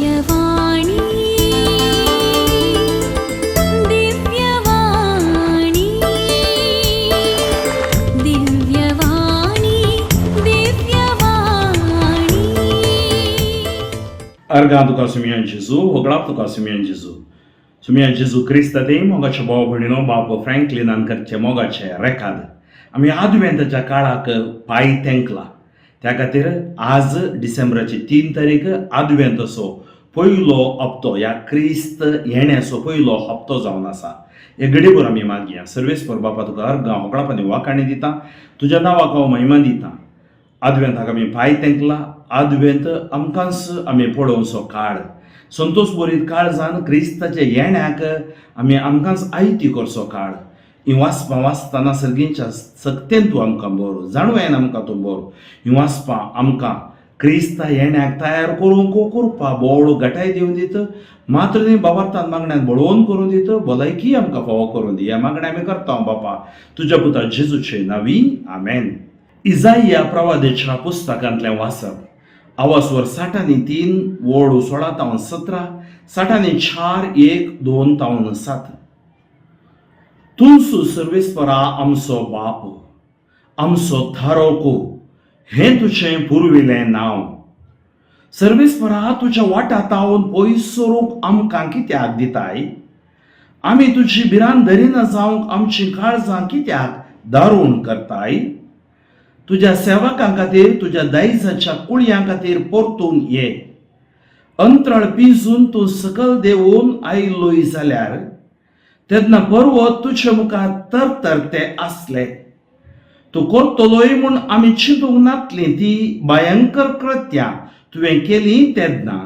दिव्यवाणी, दिव्यवाणी, दिव्यवाणी, दिव्यवाणी. अर्गां तुका सुमयान जेजू, होगडाप तुका सुमयान जेजू. सुमयान जेजू क्रिस्त ते मोगाच्या भाव भयणीनो, बाप फ्रँकलिनान करचे मोगाचे रेकाद. आमी आदवेंताच्या काळाक पांय तेंकला. त्या खातीर आज डिसेंबराची 3 तारीख, आदवेंताचो पयलो हप्तो, ह्या क्रिस्त येण्याचो पयलो हप्तो जावन आसा. हे घडीभर आमी मागया. सर्वेस्पर बापा, तुका अर्गां, होगडाप आनी वाखाणी दिता. तुज्या नांवाक हांव महिमा दिता. आदवेंताक आमी पांय तेंकला. आदवेंत आमकांच आमी पळोवचो काळ, संतोष बरीत काळजान क्रिस्ताच्या येण्याक आमी आमकांच आयती करचो काळ. ही वाचपां वाचतना सर्गींच्या सक्तेन तूं आमकां बरो जाणवायन आमकां तूं बरो. ही वाचपां आमकां क्रिस्ता येण्याक तयार करूंक करपा बोळ गटाय दिवन दित. मात्र न्ही, बाबार्थान मागण्यान बळोवन करून दित. भलायकी आमकां फावो करून दी. ह्या मागण्या आमी करता बापा तुज्या पुता जेजूचे नावी, आमेन. इजाइया प्रवादेच्या पुस्तकांतलें वाचप. आवाजवर 63 वोळ 16 तावन 17, 64 1 2 तावन 7. तुमचो सर्वेस्परा आमचो बाप, आमचो थारोको हें तुजें पुर्विलें नांव. सर्वेस्परा, तुज्या वाटा तावन पयस सरूंक आमकां कित्याक दिताय? आमी तुजी भिरांत धरिना जावंक आमची काळजां कित्याक दारूण करताय? तुज्या सेवकां खातीर, तुज्या दायजाच्या कुळयां खातीर परतून ये. अंतराळ पिंजून तूं सकल देंवून आयलोय जाल्यार, तेन्ना पर्वत तुजे मुखार तरतरते आसले. तूं करतलोय म्हूण आमी चिंतूंक नातली ती भयंकर कृत्यां तुवें केली. तेन्ना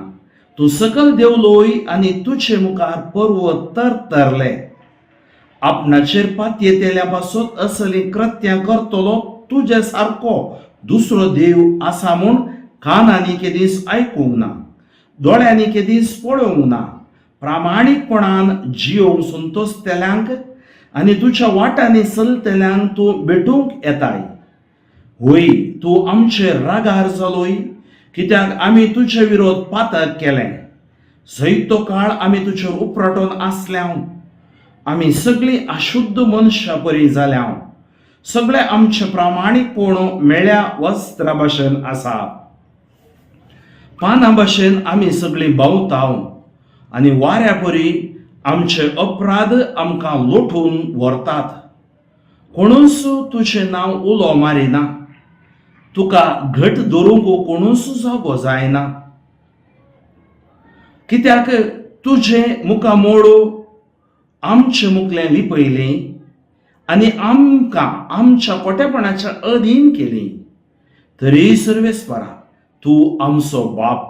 तूं सकल देंवलोय आनी तुजे मुखार पर्वत तरतरले. आपणाचेर पातयेतेल्या पासत असलीं कृत्यां करतलो तुजे सारको दुसरो देव आसा म्हूण कानांनी केदींच आयकूंक ना, दोळ्यांनी केदींच पळोवंक ना. प्रामाणीकपणान जियोवंक संतोसतेल्यांक आनी तुज्या वाटांनी चलतेल्यांक तूं भेटूंक येताय. होय, तूं आमचेर रागार जालोय, कित्याक आमी तुजे विरोध पातक केलें. जैतो काळ आमी तुजेर उपराटून आसल्याव. आमी सगळीं अशुद्ध मनशां परी जाल्याव. सगळें आमचें प्रामाणीकपण मेळ्या वस्त्रा भाशेन आसा. पानां भाशेन आमी सगळीं भोंवताव आनी वाऱ्या परी आमचे अपराध आमकां लोटून व्हरतात. कोणूच तुजें नांव उलो मारिना. तुका घट धरूंक कोणूच जागो जायना, कित्याक तुजें मुखामोळ आमचें मुखलें लिपयलें आनी आमकां आमच्या खोटेपणाच्या अधीन केली. तरी सर्वेस्परा, तूं आमचो बाप.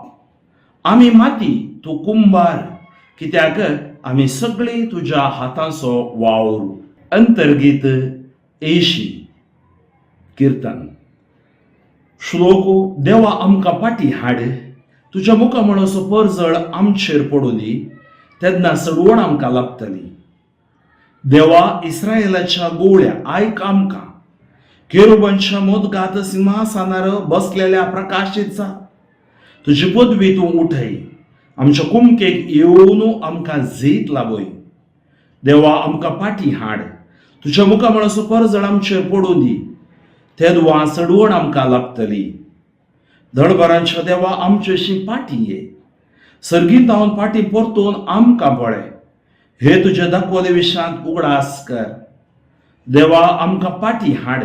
आमी माती, तूं कुंभार, कित्याक आमी सगळीं तुज्या हातांचो वावर. अंतर्गीत एशी किर्तन. श्लोक. देवा, आमकां फाटी हाड. तुज्या मुखामळाचो परजळ आमचेर पडूं दी. तेन्ना सडवण आमकां लागतली. देवा, इस्रायलाच्या गोवळ्या, आयक आमकां. केरुबांच्या मोदगात सिंहासनार बसलेल्या, प्रकाशीत जा. तुजी पदवी तूं उठय. आमच्या कुमकेक येवन आमकां जैत लाबय. देवा, आमकां फाटी हाड. तुज्या मुखामळाचो परजळ आमचेर पडूं दी. तेदवा चडवण आमकां लागतली. दळबरांच्या देवा, आमचेशी फाटी ये. सर्गींत हांव फाटी परतून आमकां पळय. हे तुज्या दाखवले विशांत उगडास कर. देवा, आमकां फाटी हाड.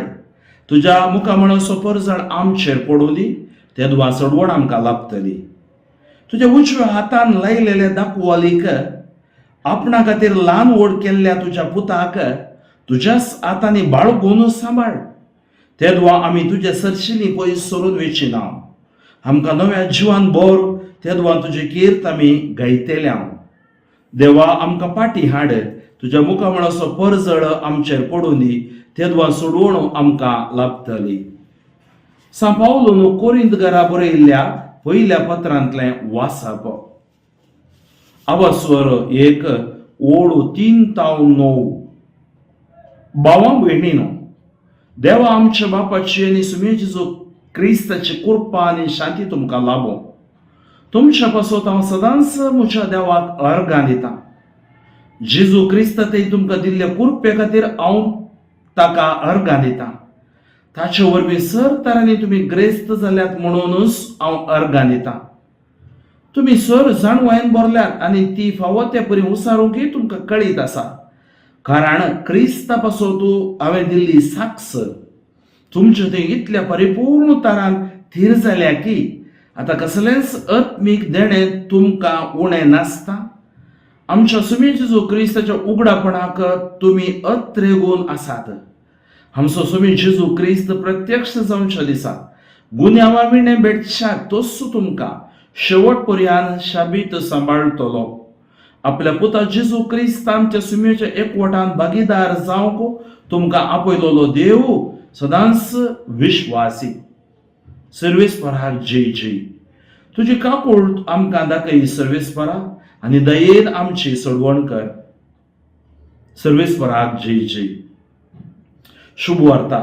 तुज्या मुखामळाचो परजळ आमचेर पडूं दी. तेदवा चडवण आमकां लाभतली. तुज्या उजव्या हातान लायलेले दाखवालीक, आपणा खातीर ल्हान व्हड केल्ल्या तुज्या पुताक तुज्याच हातांनी बाळगून सांबाळ. तेदवा आमी तुजे सरशिली पयस सरून वेची ना. आमकां नव्या जिवान भर. तेदवा तुजी कीर्त आमी गायतले हांव. देवा, आमकां फाटी हाड. तुज्या मुखामळाचो परजळ आमचेर पडूं दी. तेदवा सोडवण आमकां लाभतली. सांत पावलून कोरिंत घरा बरयल्ल्या पयल्या पत्रांतलें वाचप. आवास्वर 1 ओळ 3 ताव 9. भावां भयणीनो, देवा आमच्या बापाची आनी सुमेजीचो क्रिस्ताची कृपा आनी शांती तुमकां लाभो. तुमच्या पासत हांव सदांच म्हज्या देवाक अर्गां दितां. जेजू क्रिस्त ते तुमकां दिल्ल्या कुरपे खातीर हांव ताका अर्गां दितां. ताचे वरवीं सर तरांनी तुमी ग्रेस्त जाल्यात म्हणूनच हांव अर्गां दितां. तुमी सर जाणवायेन भरल्यात आनी ती फावो ते परी उसारूंकय तुमकां कळीत आसा, कारण क्रिस्ता पासत हांवें दिल्ली साक्ष तुमचे थंय इतल्या परिपूर्ण तरान थीर जाल्या की आतां कसलेंच आत्मीक देणें तुमकां उणें नासता. आमच्या सुमी जेजू क्रिस्ताच्या उगडापणाक तुमी अत्रेगून आसात. आमचो सुमी जेजू क्रिस्त प्रत्यक्ष जावच्या दिसा गुन्यांवा विणें भेटशात तोच तुमकां शेवट पर्यान शाबीत सांबाळटलो. आपल्या पुता जेजू क्रिस्त आमच्या सुमयेच्या एकवटान भागीदार जावंक तुमकां आपयलोलो देव सदांच विश्वासी. सर्वेस्पराक जय जय. तुजी काकूळ आमकां दाखय सर्वेस्परा आनी दयेन आमची सोडवण कर. सर्वेस्पराक जय जय. शुभ वार्ता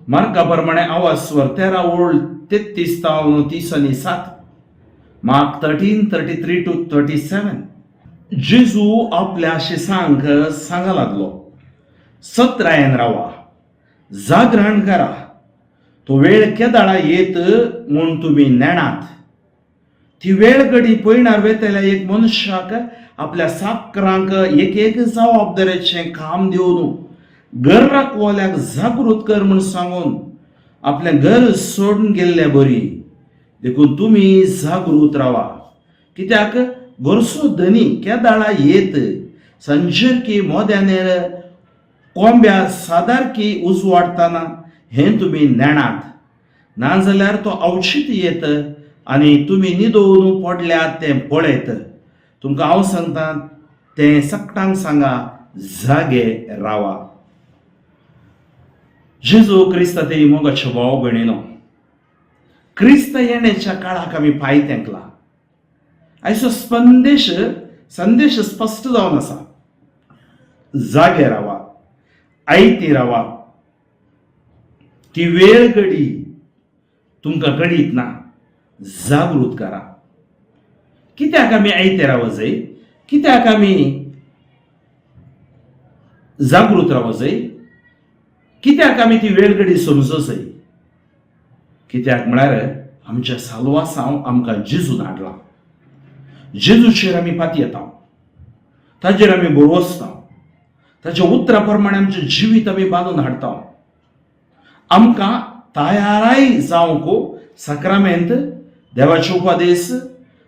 मार्का प्रमाणे आवाज स्वर 13 ओळ 33 तावन 37, Mark 13:33 to 37. जेजू आपल्या शिसांक सांगा लागलो, सत्रायन रावा, जागरण करा. तो वेळ केदाळा येत म्हूण तुमी नेणात. ती वेळ घडी पयणार वेतल्या एक मनशाक आपल्या साकरांक एक एक जबाबदारेचें काम दिवन घर राखवाल्याक जागृत कर म्हूण सांगून आपलें घर सोडून गेल्ले बरी. देखून तुमी जागृत रावा, कित्याक घरचो धनी केदाळा येत, संजरकी मोद्यानेर कोंब्या सादारकी उजवाडटाना हें तुमी नेणात. नाजाल्यार तो अवचीत येत आनी तुमी न्हिदोवन पडल्यात तें पळयत. तुमकां हांव सांगता तें सकटांक सांगा, जागे रावा. जेजू क्रिस्ता ते मोगाचे भाव भयणीनो, क्रिस्त येण्याच्या काळाक आमी पांय तेंकला. आयचो संदेश संदेश स्पश्ट जावन आसा, जागे रावा, आयती रावा. ती वेळ घडी तुमकां कळीत ना. जागृत करा. कित्याक आमी आयते रावो जाय? कित्याक आमी जागृत रावो जाय? कित्याक आमी ती वेळ घडी समजो जाय? कित्याक म्हळ्यार आमच्या साल्वासांव आमकां जेजून हाडला. जेजूचेर आमी पातयेता, ताजेर आमी भरवसता, ताच्या उतरा प्रमाणे आमचें जिवीत आमी बांदून हाडटा. आमकां तयाराय जावंक साक्रामेंत, देवाचे उपदेश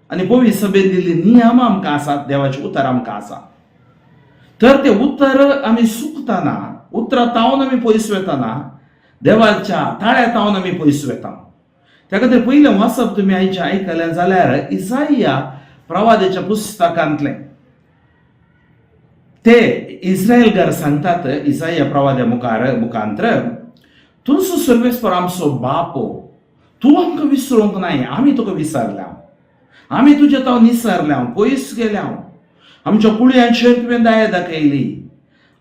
आनी पवित्र सभेन दिल्ली नियम आमकां आसात. देवाचें उतर आमकां आसा, तर तें उतर आमी चुकतना, उतरां तावन आमी पयस वेतना, देवाच्या ताळ्या तावन आमी पयस वेता. त्या खातीर पयलें वाचप तुमी आयचें आयकलें जाल्यार इसाया प्रवादाच्या पुस्तकांतलें. ते इस्रायलकार सांगतात इसाया प्रवाद्या मुखार मुखांत्र, तुजो सर्वेस्पर आमचो बाप, तूं आमकां विसरूंक नाय. आमी तुका विसरल्या, आमी तुज्या ताव निसरल्या, पयस गेल्या. आमच्या कुळयांचेर तुवें दया दाखयली,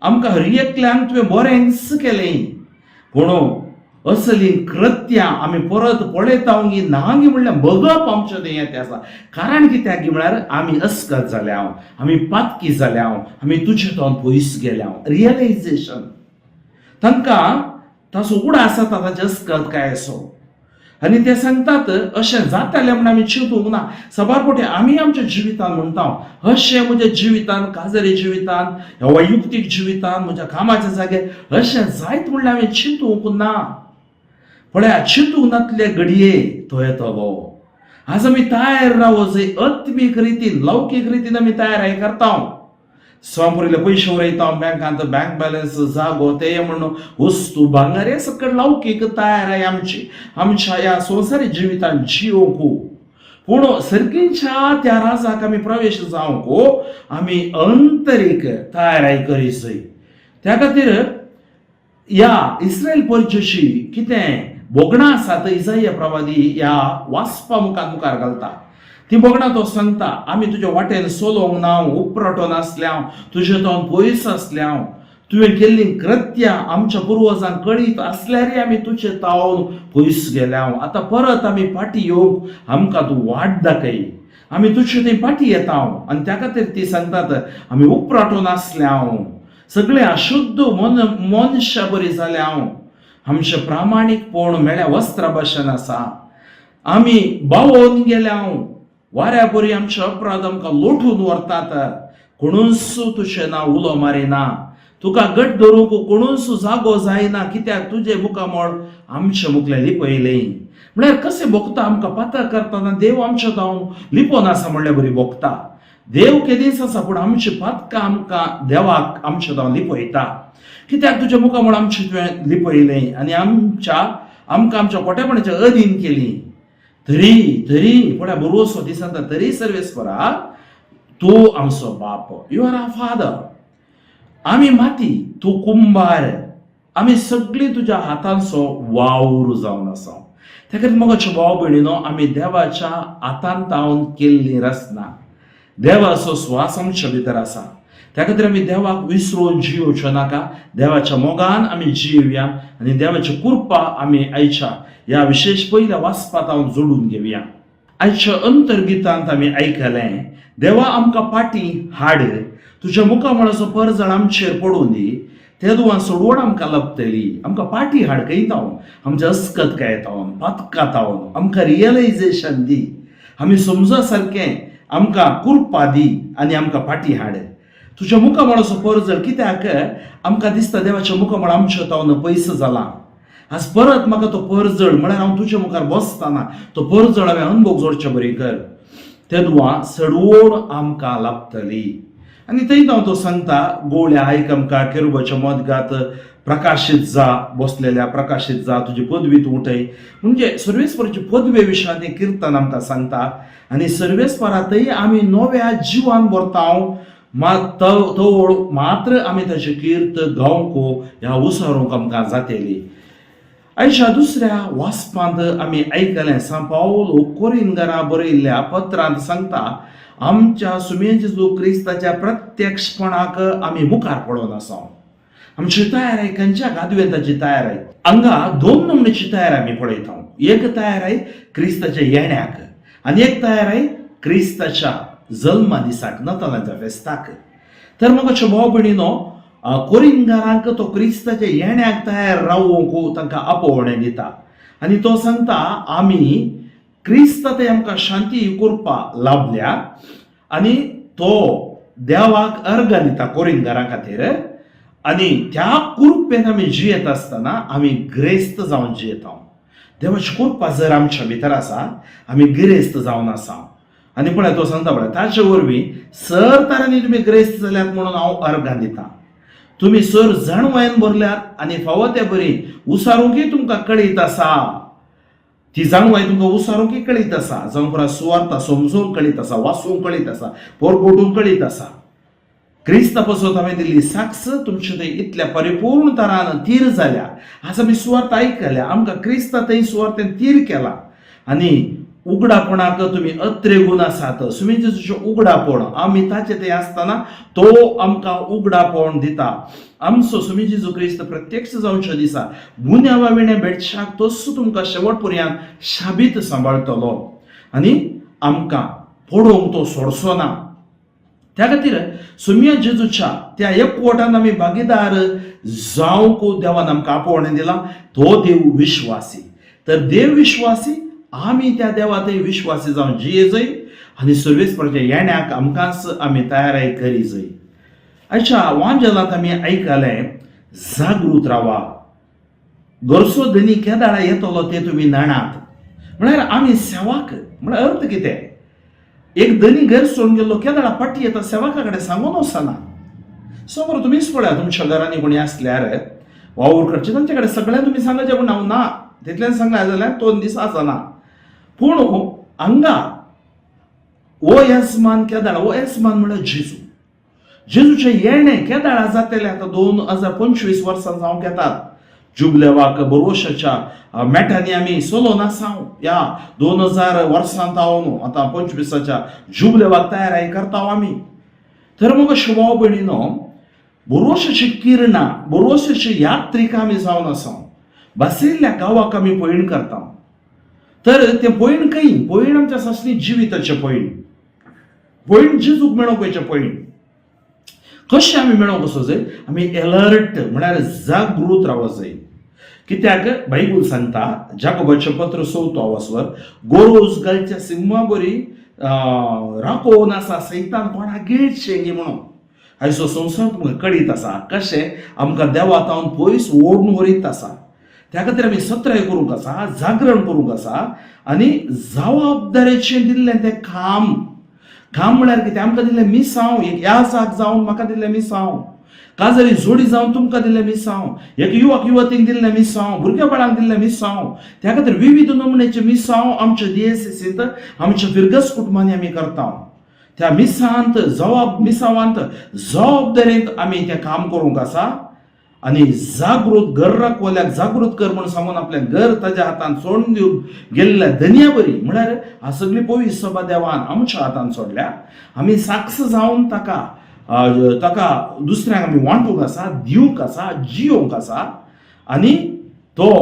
आमकां हर एकल्यांक तुवें बरेंच केलें, पूण असली कृत्यां आमी परत पळयता गी ना गी म्हणल्यार बगप आमच्या तें आसा. कारण कित्याक गी म्हळ्यार आमी अस्कत जाल्या, आमी पातकी जाल्या, आमी तुजे तावन पयस गेल्या. रियलायझेशन तांकां ताचो उडास जाता, ताचें अस्कत काय असो. आनी ते सांगतात, अशें जातालें म्हण आमी चिंतूंक ना. साबार फावटी आमी आमच्या जिवितान म्हणटा, अशें म्हज्या जिवितान, काजरी जिवितान, ह्या वैयक्तीक जिवितान, म्हज्या कामाच्या जाग्यार अशें जायत म्हणल्यार हांवें चिंतूंक ना. पळया, चिंतूंक नातले घडये तो येतलो. आज आमी तयार रावो जाय आत्मीक रितीन. लौकीक रितीन आमी तयार करता, स्वयंपुरीले पयशे उरयता बँकांत, बँक बॅलन्स, जागो ते म्हणून वस्तू, भांगर, हे सगळें लौकीक तयार आहे आमची, आमच्या ह्या संवसारी जिवितान जियोंक. पूण सर्गींच्या त्या राजाक आमी प्रवेश जावंक आमी अंतरीक तयारी करी जाय. त्या खातीर ह्या इस्रायल परजेशी कितें भोगणां आसात, इजाया प्रवादी ह्या वाचपा मुखार मुखार घालता. ती भोगणां तो सांगता, आमी तुज्या वाटेन चलोवंक ना, उपराटो नासल्या, तुजे तो पयस आसल्या. तुवें केल्लीं कृत्यां आमच्या पुर्वजांक कळीत आसल्यारय आमी तुजे तावन पयस गेल्या. आतां परत आमी फाटीं येवंक आमकां तूं वाट दाखय. आमी तुजे थंय फाटीं येता आनी त्या खातीर ती सांगतात आमी उपराटून आसले हांव सगळे अशुद्ध मन मनशा बरी जाले हांव आमचें प्रामाणीकपण मेळ्या वस्त्रा भाशेन आसा आमी बावोन गेले हांव वाऱ्या बरी आमचे अपराध आमकां लोटून व्हरतात. कोणूच तुजें नांव उलो मारिना, तुका गट धरूंक कोणूच जागो जायना, कित्याक तुजें मुखामळ आमच्या मुखलें लिपयलें. म्हळ्यार कशें भोगता आमकां पाता करतना देव आमच्या जावन लिपोन आसा म्हणल्यार बरी भोगता. देव केदींच आसा पूण आमची पातकां आमकां देवाक आमच्या जावन लिपयता, कित्याक तुज्या मुखामळ आमचें तुवें लिपयलें आनी आमच्या आमकां आमच्या कोटेपणाच्या अधीन केली. तरी तरी पळय बरोसो दिसता तरी सर्वेस्परा तूं आमचो बाप, you are a father. आमी माती, तूं कुंभार, आमी सगळीं तुज्या हातांचो वावर जावन आसा. त्या खातीर मोगाच्यो भाव भयणीनो, आमी देवाच्या हातान तावन केल्ली रचना, देवाचो स्वास आमच्या भितर आसा. त्या खातीर आमी देवाक विसरून जियोवचो नाका. देवाच्या मोगान आमी जियोया आनी देवाची कृपा आमी आयच्या ह्या विशेश पयल्या वाचपात हांव जोडून घेवया. आयच्या अंतर्गितांत आमी आयकलें, देवा आमकां पाटी हाड, तुज्या मुखामळाचो परजळ आमचेर पडून दी, तेदुवान सोडवण आमकां लभतली. आमकां पाटी हाड खंय तावन, आमच्या अस्कत काय तावन, पातका तावन आमकां रियलायजेशन दी, आमी समजा सारकें आमकां कृपा दी आनी आमकां पाटी हाड तुज्या मुखामळाचो परजळ. कित्याक आमकां दिसता देवाच्या मुखामळ आमच्या तावन पयस जाला. आज परत म्हाका तो परजळ म्हळ्यार हांव तुज्या मुखार बसतना तो परजळ हांवें अनुभव जोडचे बरी कर, तेदुआ सडवण आमकां लाभतली. आनी थंय हांव तो सांगता, गोळ्या आयक आमकां केरुबाच्या मदगात प्रकाशीत जा, बसलेल्या प्रकाशीत जा, तुजी पदवी तूं उठय. म्हणजे सर्वेस्पराची पदवे विशयांत हें किर्तन आमकां सांगता. आनी सर्वेस्परांतय आमी नव्या जिवान भरता मात तवळ मात्र आमी ताची कीर्त गावंक ह्या उसारूंक आमकां जातली. आयच्या दुसऱ्या वाचपांत आमी आयकलें, सांत पावलो कोरिंगरा बरयल्ल्या पत्रांत सांगता, आमच्या सुमे जेजू क्रिस्ताच्या प्रत्यक्षपणाक आमी मुखार पळोवन आसा. आमची तयार खंयच्या आदवेंताची तयार आहे? हांगा दोन नमूनेची तयार आमी पळयता. एक तयार आहे क्रिस्ताच्या येण्याक आनी एक तयार आहे क्रिस्ताच्या जल्मा दिसाक, नतालांच्या फेस्ताक. तर मग भाव भयणीनो, कोरिंगारांक तो क्रिस्ताच्या येण्याक तयार रावूंक तांकां आपोवणें दिता आनी तो सांगता आमी क्रिस्त ते आमकां शांती करपा लाभल्या. आनी तो देवाक अर्गां दिता कोरिंगारां खातीर आनी त्या कृपेन आमी जियेत आसतना आमी ग्रेस्त जावन जियेता. देवाची कृपा जर आमच्या भितर आसा आमी गिरेस्त जावन आसा. आनी पळय तो सांगता, पळय ताचे वरवीं सर तरांनी तुमी ग्रेस्त जाल्यात म्हणून हांव अर्गां दिता. तुमी सर जाणवायन भरल्यात आनी फावो ते बरी उसारूंकय तुमकां कळीत आसा. ती जाणवाय तुमकां उसारूंकय कळीत आसा, जावं पुरा सुवार्ता समजूंक कळीत आसा, वाचूंक कळीत आसा, पोरपोटूंक कळीत आसा. क्रिस्ता पासत हांवें दिल्ली साक्ष तुमचे थंय इतल्या परिपूर्ण तरान तीर जाल्या. आज आमी सुवार्थ आयकल्या, आमकां क्रिस्ता थंय सुवार्थेन तीर केला आनी उगडापणाक तुमी अत्रेगून आसात. सुमी जेजूचें उगडापण आमी ताचे थंय आसतना तो आमकां उगडापण दिता. आमचो सुमी जेजू क्रिस्त प्रत्यक्ष जावच्या दिसा गुन्यांवा विणें भेटशाक तोच तुमकां शेवट पर्यंत शाबीत सांबाळटलो आनी आमकां पडोवंक तो सोडचो ना. त्या खातीर सुमिया जेजूच्या त्या एकवटान आमी भागीदार जावंक देवान आमकां आपोवणें दिलां. तो देव विश्वासी, तर देव विश्वासी, आमी त्या देवा थंय विश्वासी जावन जिये जाय आनी सर्वेस्पराच्या येण्याक आमकांच आमी तयाराय करी जाय. आयच्या वांजलांत आमी आयकलें, जागृत रावा, घरचो धनी केदाळा येतलो ते तुमी जाणात. म्हळ्यार आमी सेवाक, म्हळ्यार अर्थ कितें, एक धनी घर सोडून गेल्लो केदाळा फाटी येता सेवका कडेन सांगून वचना. समोर तुमीच पळया, तुमच्या घरांनी कोणी आसल्यार वावर करचे तांचे कडेन सगळ्यांक तुमी सांगाचें पूण हांव ना तितल्यान सांगलें जाल्यार 2 दीस आसना. पूण हांगा हो येजमान केदाळा, हो येजमान म्हळ्यार जेजू. जेजूचें येणें केदाळा जातलें? आतां 2025 वर्सां जावंक येतात. जुबलेवाक बरोशाच्या मेटांनी आमी सोलोन आसाव. ह्या 2000 वर्सां तावन आतां 25 जुबलेवाक तयाराय करता आमी. तर मग भाव भयणीनो, बरोशाची किरणां, बरोशाची यात्रिक आमी जावन आसाव. बसयल्ल्या गांवाक आमी पयण करता. तर तें पयण खंय? पयण आमच्या सासणी जिविताचें पयण. पयण जेजूक मेळोवंक वयचें पयण कशें आमी मेळोवंक वचो जाय? आमी एलर्ट म्हळ्यार जागृत रावो जाय. कित्याक बायबल सांगता जाकोबाचें पत्र चवथो आवासवर, गोरोज घालच्या सिंहा बरी राकोवन आसा सैतान कोणाक गिळचें गी म्हणून. आयचो संवसार तुमकां कळीत आसा कशें आमकां देवा तावन पयस ओडून व्हरीत आसा. त्या खातीर आमी सत्राय करूंक आसा, जागरण करूंक आसा आनी जबाबदारेचें दिल्लें तें काम. काम म्हळ्यार कितें? आमकां दिल्लें मिसांव, एक याजाक जावन म्हाका दिल्लें मिसांव, काजारी जोडी जावन तुमकां दिल्लें मिसांव, एक युवक युवतींक दिल्लें मिसांव, भुरग्या बाळांक दिल्लें मिसांव. त्या खातीर विविध नमुन्याचें मिसांव आमच्या डीएसएसींत, आमच्या फिरगस कुटुंबांनी आमी करता. त्या मिसांत जबाब मिसावांत जबाबदारेंत आमी तें काम करूंक आसा आनी जागृत घर राखवल्याक जागृत कर म्हूण सांगून आपलें घर ताज्या हातान सोडून दिवन गेल्ल्या धनया बरी. म्हळ्यार हा सगळी पवित्र सभा देवान आमच्या हातान सोडल्या. आमी साक्ष जावन ताका ताका दुसऱ्यांक आमी वांटूंक आसा, दिवंक आसा, जियोवंक आसा आनी तो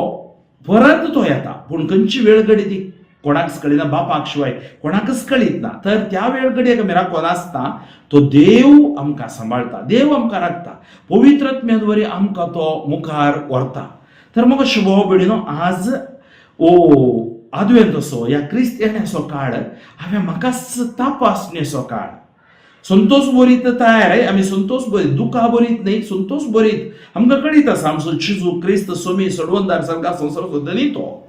परत तो येता. पूण खंयची वेळ घडी ती कोणाकच कळिना, बापाक शिवाय कोणाकच कळीत ना. तर त्या वेळ घडयेक आमी राखून आसता तो देव आमकां सांबाळटा, देव आमकां राखता, पवित्र आत्म्या वरी आमकां तो मुखार व्हरता. तर म्हाका शुभ भयणीनो, आज ओ आदवेंतसो ह्या क्रिस्त येण्याचो काळ हांवें म्हाकाच तपासणेचो काळ. संतोष बरीत तयार आहे आमी, संतोष बरीत, दुखा बरीत न्ही, संतोष बरीत. आमकां कळीत आसा आमचो जेजू क्रिस्त सोमी सोडवंदार, सारका संवसाराचो धनी, तो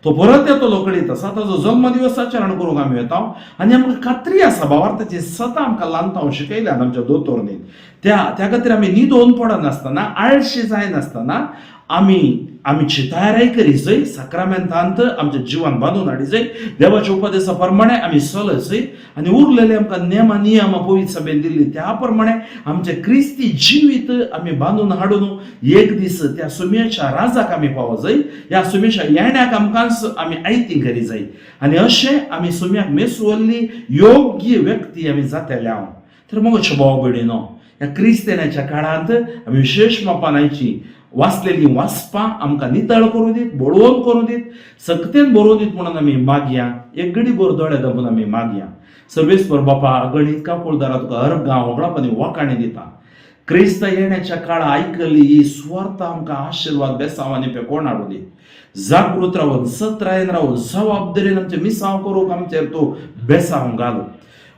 तो परत येतलो कळीत आसा. ताजो जल्मदिवस आचरण करूंक आमी वेता आनी आमकां खात्री आसा, भावार्थाची सदां आमकां ल्हानतांव शिकयल्यात आमच्या दोतोरनी. त्या त्या खातीर आमी न्हिदोवन पडनासतना, आळशी जायनासतना आमी आमची तयारी करी जाय, साक्रामेंतांत आमच्या जिवन बांदून हाडी जाय, देवाच्या उपदेसा प्रमाणे आमी चलत जाय आनी उरलेले आमकां नेमा नियमां पवित्र सभेन दिल्ली त्या प्रमाणे आमचें क्रिस्ती जिवीत आमी बांदून हाडून एक दीस त्या सुम्याच्या राजाक आमी पावो जाय. ह्या सुम्याच्या येण्याक आमकां आमी आयती करी जाय आनी अशें आमी सुम्याक मेसवल्ली योग्य व्यक्ती आमी जातले हांव. तर मग भाव भयणीनो, ह्या क्रिस्तेनाच्या काळांत आमी विशेश मापान आयची वाचलेली वाचपां आमकां नितळ करूं दीत, बळोवन करूं दीत, सक्तेन बरोवन दीत म्हणून आमी मागया. एक घडी भर दोळे दामून आमी मागया. सर्वेस्पर बापा, अगणीत काकुळदारा तुका हर गांव होगळाप आनी वाखाणी दिता. क्रिस्त येण्याच्या काळा आयकली ही सुवार्थ आमकां आशिर्वाद, बेसांव आनी पेकोण हाडूं दी. जागृत रावन, सत्रायेन रावन, जबाबदारीन आमचें मिसांव करूंक आमचेर तूं बेसांव घालू.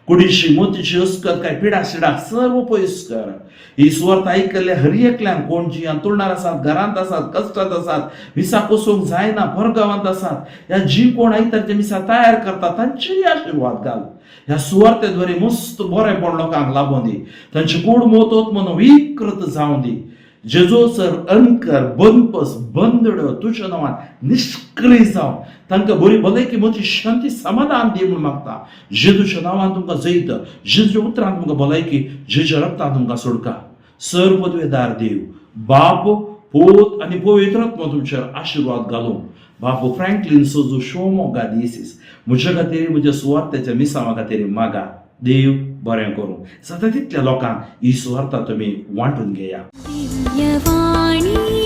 कुडीशी मोतीची अस्कत काय पिडा शिडा सर्व पयस कर. ही सुवार्थ आयकल्ले हर एकल्यान, कोण जी अंतुळणार आसात, घरांत आसात, कश्टांत आसात, मिसा कोसूंक जायना, परगांवांत आसात, ह्या जी कोण आयतारचे ते मिसा तयार करतात तांचेरय आशिर्वाद घाल. ह्या सुवार्तेद्वारे मस्त बरेंपण लोकांक लाबोवन दी. तांची कूड मोतोत म्हणून विकृत जावं दी. जेजो सर अंकर बंदपस बंदड तुज्या नांवान निश्क्रिय जावं. तांकां बरी भलायकी, म्हजी शांती, समाधान दी म्हूण मागता. जेजूच्या नांवान तुमकां जैत, जेजूच्या उतरान तुमकां भलायकी, जेजूच्या रक्तान तुमकां सोडका. सर पदवेदार देव बाप, पूत आनी पवित्र आत्मो तुमचेर आशिर्वाद घालूं. बापू फ्रँकलीन सोजू, शिवमोग्गा दियसीस, म्हज्या खातीर, म्हज्या सुवार्थाच्या मिसांवा खातीर मागा. देव बरें करूं. जाता तितल्या लोकांक ही सुवार्ता तुमी वांटून घेया. दिव्यवाणी.